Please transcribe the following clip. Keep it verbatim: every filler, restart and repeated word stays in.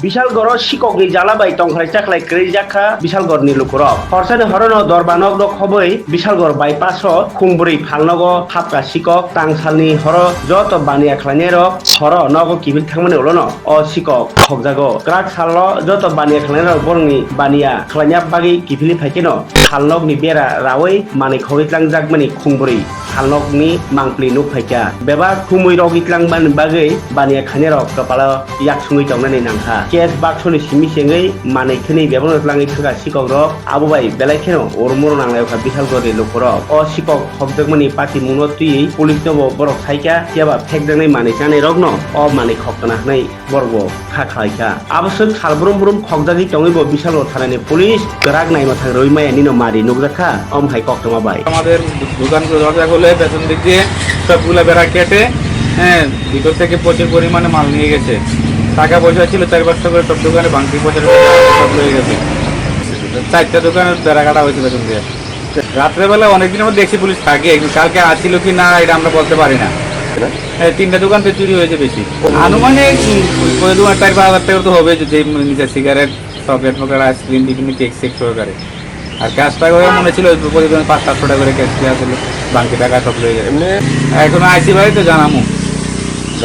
Bishalgoro sikokni jala bai tongkhlai chakhlai kwrwi jak kha Bishalgorni lukurok. Horsani horono dorba nok nok hobwi Bishalgor bypass o khungbwrwi phalnogo hapka sikok, tangsalni horo joto baniya khlainairok horo nogo kiphil thangmani ulono o sikok khokjago. Kwrak salo joto baniya khlainairok borokni baniya khlaina bagwi kiphilwi phai kheno phalnokni bera raui manwi khogwi tlangjakmani khungbwrwi phalnokni mangpli nuk phaikha. Bebak thumwi rogwi tlangmani bagwi baniya khainairok kwpalo yak sungwi tongnani nangkha. Case baksoni simi sengwi manwi khwnwi bebakno tlangwi thangkha sikokrok. Abo bai belai kheno urmuro nanglaikha Bishalgorni lukurok. O sikok khokjakmani patimungno twiwi police-nobo borok saikha, phiyaba phekjaknai manwi chanairokno o manwi khoktona hwnwi borokbo kha khlaikha. Aboswk sal brum brum khokjagwi tongwibo Bishalgor thanani police kwrak naima thang rwi maya nino mari nukjakha, omo hai koktwma bai. আমাদের দোকানগুলো দরজা খুলে পেছন দিক দিয়ে সবগুলা বেড়া কেটে, হ্যাঁ, ভিতর থেকে প্রচুর পরিমাণে মাল নিয়ে গেছে। টাকা পয়সা ছিল চার পাঁচশো করে, সব দোকানে ভাঙতি পয়সা সব হয়ে গেছে। চারটা দোকানের বেড়া কাটা হয়েছে পেছন দিয়ে। রাত্রেবেলা অনেকদিন আমরা দেখছি পুলিশ থাকে, কিন্তু কালকে আসছিল কি না এটা আমরা বলতে পারি না। হ্যাঁ, তিনটা দোকান তো চুরি হয়েছে বেশি। আনুমানিক, উম, ওই দোকান চার পাঁচ হাজার টাকা তো হবে, যদি নিচে সিগারেট, চকলেট ফকলেট, আইসক্রিম, বিভিন্ন কেক সেক সহকারে। আর ক্যাশটা করে মনে ছিল ওই প্রতিদিন পাঁচ সাতশো টাকা করে ক্যাশ দেওয়া ছিল, বাকি টাকা সব লয়ে গেছে। এমনি এখন আইসি ভাই তো জানামু।